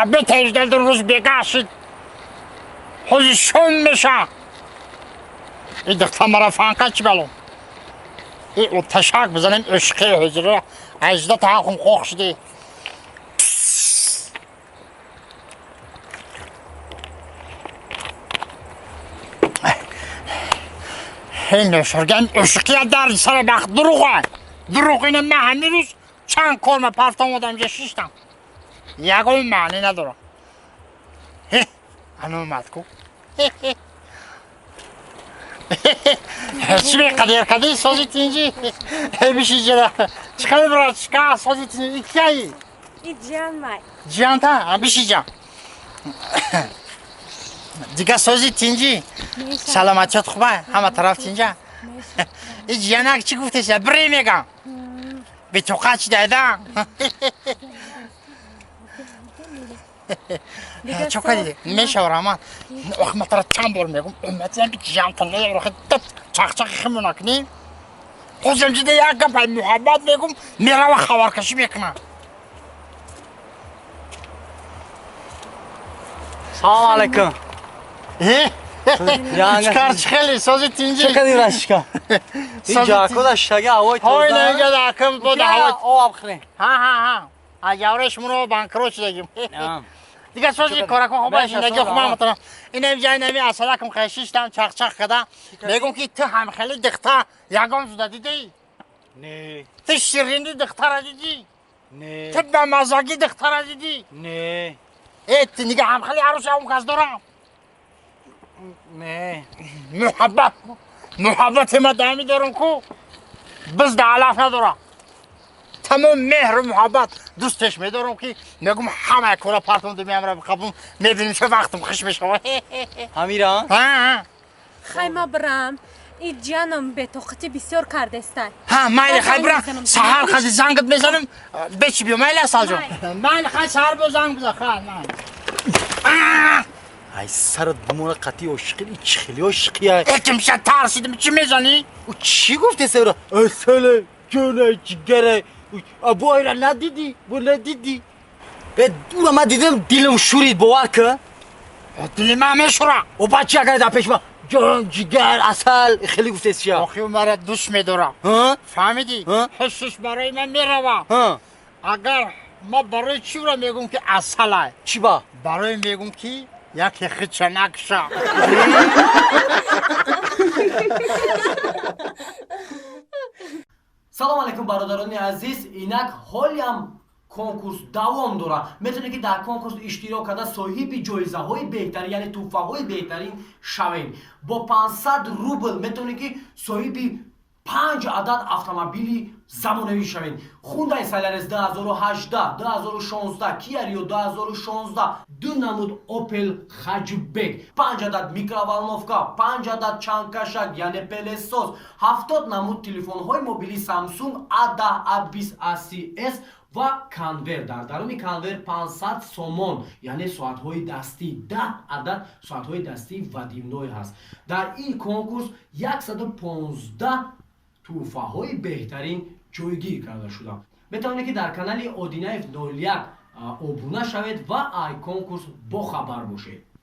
Аби теждел рӯз бегаҳ шид. Ҳози шом меша. И духтар мара фанка чӣ бало? И оташак бизанем ишқи ҳозира ажда таҳхум қоқ шуди. Ҳей ношорган ишқия дар сара бахт дуруға. Дуруғ ина ман ҳамин рӯз чанд кор ма парта омадам инҷа шиштам. Ягон маънӣ надорам. Ана омад ку. Чӣ меқадер кади сози тинҷи? Биши ҷара. Чӣ қадр брат, чӣ сози тинҷи икияи? И ҷиянмай. Ҷиянта? Биши ҷа. Дига сози тинҷи? Саломатият хуба? Ҳама тараф тинҷа? И ҷиянак чӣ гуфтеся? Бре мегам. Бетоқат чӣ дайда? Чо кардӣ? Мешава раҳмат. Ох, ман тара чанд бор мегум, умматиям ки ҷиянта неёрохи чақчақи химона накунӣ. Ҳозирам ҷида як гап ай муҳаббат мегум, мерава хабаркашӣ мекунам. Салом алейкум. Чикар чӣ хеле сози тинҷи? Чӣ кардӣ рашка? Инҷа куда шага ҳавои тоза. Ҳой нега акм бода ҳаво. Об хӯрем. Ҳа ҳа ҳа. А явре шуморо банкрот шудагим. Дига сози корако хуба зиндагӣ хуба матана. Инам ҷай нами асалакм хешиштам чақчақ када. Мегум ки ту ҳам хеле дихта ягон шуда дидӣ? Не. Ту ширини дихтара дидӣ? Не. Ту ба мазагӣ дихтара дидӣ? Не. Э, ту нига ҳам хеле арӯс ам кас дорам. Не. Муҳаббат. Муҳаббати ма дами дорам ку. Биз да алаф надорам. Тамом меҳру муҳаббат дӯстеш медорам ки мегум ҳамаи кора партом меамра қабум мебинем чӣ вақтам хуш мешава. Ҳамира? Ҳа. Хай ма бирам. И ҷиянам бетоқатӣ бисёр кардестай. Ҳа, майли хай бирам. Саҳар хази зангат мезанам. Бечи биё, майли асалҷон. Майли хай саҳар биё занг бизан, хай, майли. Ай сарат бумона қатъи ошиқи, чӣ хеле ошиқия. Экимша тарсидим, чӣ мезанӣ? Ӯ чӣ гуфте сара? Асале, ҷоне, ҷигаре. Бо айра надидӣ, бо надидӣ. Бе ура ман дидам, дилам шурид, бовар кун. Дили ман мешура. О бача агар дар пеш ман ҷон, ҷигар, асал хеле гуфтес чия. Охи маро дӯст медорам. Фаҳмидӣ? Ҳиссиш барои ман мерава. Агар ман барои чӣ ра мегум ки асалай? Чӣ ба? Барои мегум ки яке хича накша. Салом алейкум, бародарони азиз. Инак ҳолиам конкурс давом дорад. Метавонед ки дар конкурс иштирок карда соҳиби ҷоизаҳои беҳтарин, яъне тӯҳфаҳои беҳтарин шавед. Бо 500 рубл метавонед ки соҳиби 5 адад автомобили замонавӣ шавед. Hyundai Solaris 2018, 2016, Kia Rio 2016, ду намуд Opel Hatchback, 5 адад микроволновка, 5 адад чангкашак, яъне пелесос, 70 намуд телефонҳои мобилии Samsung A10, A20, A30s ва конверт. Дар даруни конверт 500 сомон, яъне соатҳои дастӣ, 10 адад соатҳои дастӣ ва дивной ҳаст. Дар ин конкурс 115 тӯҳфаҳои беҳтарин ҷойгир карда шуданд. Метавонед ки дар канали Одинаев 01 обуна шавед ва ай конкурс бохабар бошед.